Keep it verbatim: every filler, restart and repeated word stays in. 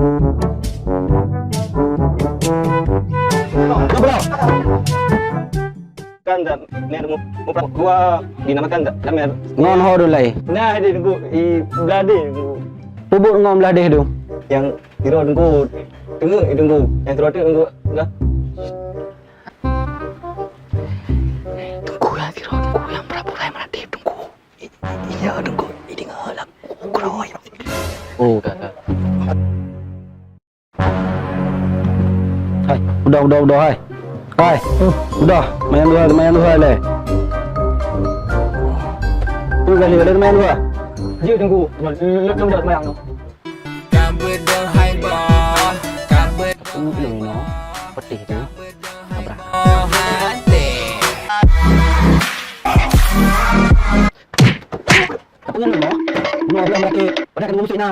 Kan dak, mer mu-, muprah gua dinamakan dak, dak mer. Ngon ho dulai. Nah, di tengku, i beladeh tengku. Peubuet ngon beladeh tu. Yang tiro tengku, teungeuk tengku. Yang tiro tengku, dah. Tengku yang tiro tengku, yang pura-pura yang meuratéb tengku. I-, i-, iya, tengku. Idéh ngon lagu keroyok. Oh, ka, ka. Hai, udah, udah, udah, hai. Hai, udah, mayan dua, mayan dua le. Tu kali ada mayan dua. Jeuet tengku, le, le, le, mayan tu. Ka beudôh hai boh, ka beudôh hai boh. Peutih tu. Abrah. Apa ngon boh? Boh, boh, laki. Padahal kan musuh na.